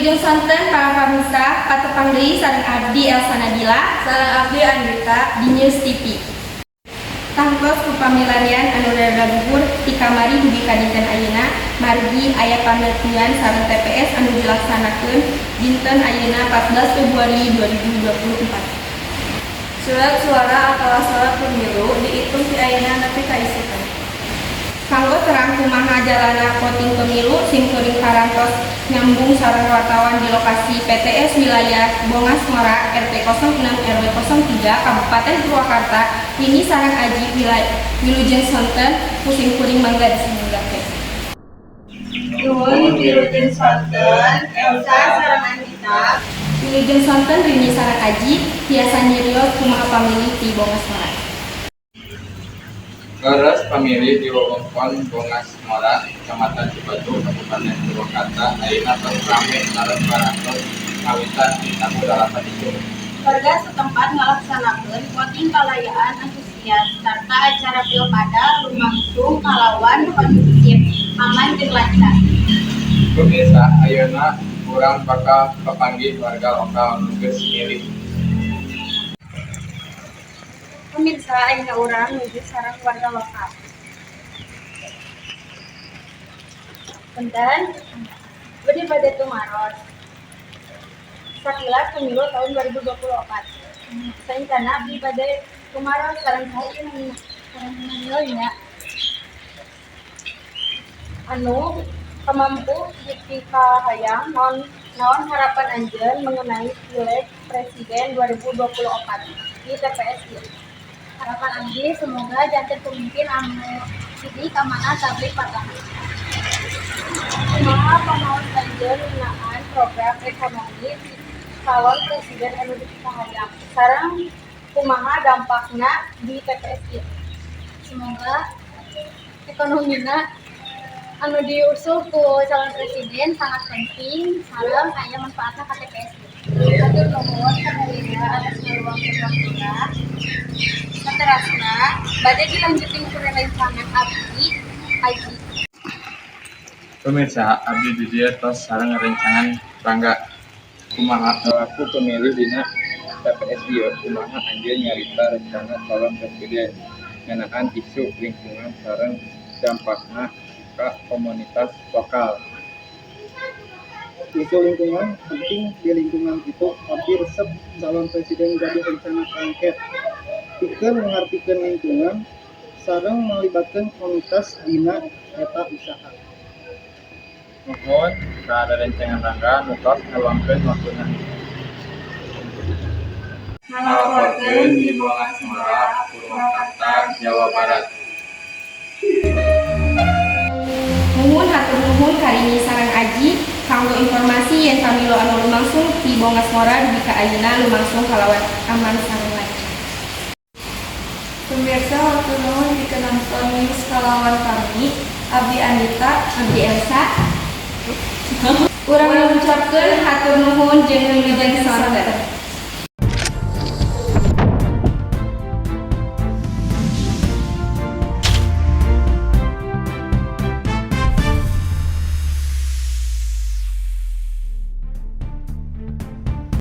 Wilujeng sonten para pamirsa, patepang deui sareng abdi Elsa Nadila Sareng abdi Andita di News TV. Tangtos ku pamilarian anu rada luhur ti kamari dugi ka dinten ayeuna, margi aya pamilarian sareng TPS anu dilaksanakeun dinten ayeuna 14 Februari 2024. Surat suara atau suara pemilu dihitung ti ayeuna nepi ka isukan. Kanggo terang kumaha jalana voting pemilu, simkuring parantos nyambung sareng wartawan di lokasi PTS wilayah Bongas Ngora RT 06 RW 03 Kabupaten Purwakarta. Rini sareng Aji, wilujeng sonten ku simkuring, mangga disumanggakeun. Nuhun, wilujeng sonten Elsa sareng Andita. Wilujeng sonten Rini sareng Aji, tiasa nyarios kumaha pamilih di Bongas Ngora? Leres, pamilih di wewengkon Bongas Ngora, Kecamatan Cibatu, Kabupaten Purwakarta ayeuna tos rame sareng parantos ngawitan ti taun 8 isuk. Warga setempat ngalaksanakeun voting kalayaan antusias sarta acara pilkada lumangsung kalawan kondusif, aman jeung lancar. Pemirsa, ayeuna urang bakal papanggih warga lokal nu geus milih. Pemirsa, ayeuna urang nuju sareng warga lokal. Punten, bade bade tumaros. Sakilas pemilu tahun 2024. Saencana abdi bade tumaros sareng saha ieu namina? Sareng pemilu nya. Anu kamampu dipikahayang naon naon harapan anjeun mengenai pileg presiden 2024 di TPS ieu? Harapan abdi semoga janten pemimpin anu sidik, amanah, tablik patuh. Kumaha pamaos anjeun ngeunaan program ekonomi ti calon presiden anu dipikahayang sareng kumaha dampakna di TPS ieu? Semoga ekonomina anu diusul ku calon presiden sangat penting sareng aya manfaatna ka TPS ieu. Hatur nuhun ka Rina atas ngaluangkeun waktuna. Saterasna bade dilanjutin ku rerencangan abdi Aji. Pemirsa, abdi di dieu tos sareng rerencangan Rangga. Kumaha salaku pemilih dina TPS ieu, kumaha anjeun nyarita rencana calon presiden ngeunaan isu lingkungan sareng dampakna ka komunitas lokal? Isu lingkungan penting di lingkungan itu. Abdi resep calon presiden gaduh rencana konkret pikeun ngartikeun lingkungan sareng malibatkeun komunitas dina eta usaha. Nuhun ka rerencangan Rangga nu tos ngaluangkeun waktuna. Ngalaporkeun di Bongas Ngora, Purwakarta, Jawa Barat. Nuhun, hatur nuhun ka Rini sareng Aji kanggo informasi yen pamilu anu lumangsung di Bongas Ngora dugi ka ayeuna lumangsung kalawan aman sareng lancar. Pemirsa, hatur nuhun pikeun nonton news kalawan kami. Abdi Andita. Abdi Elsa. Urang ngucapkeun hatur nuhun jeung wilujeng sonten.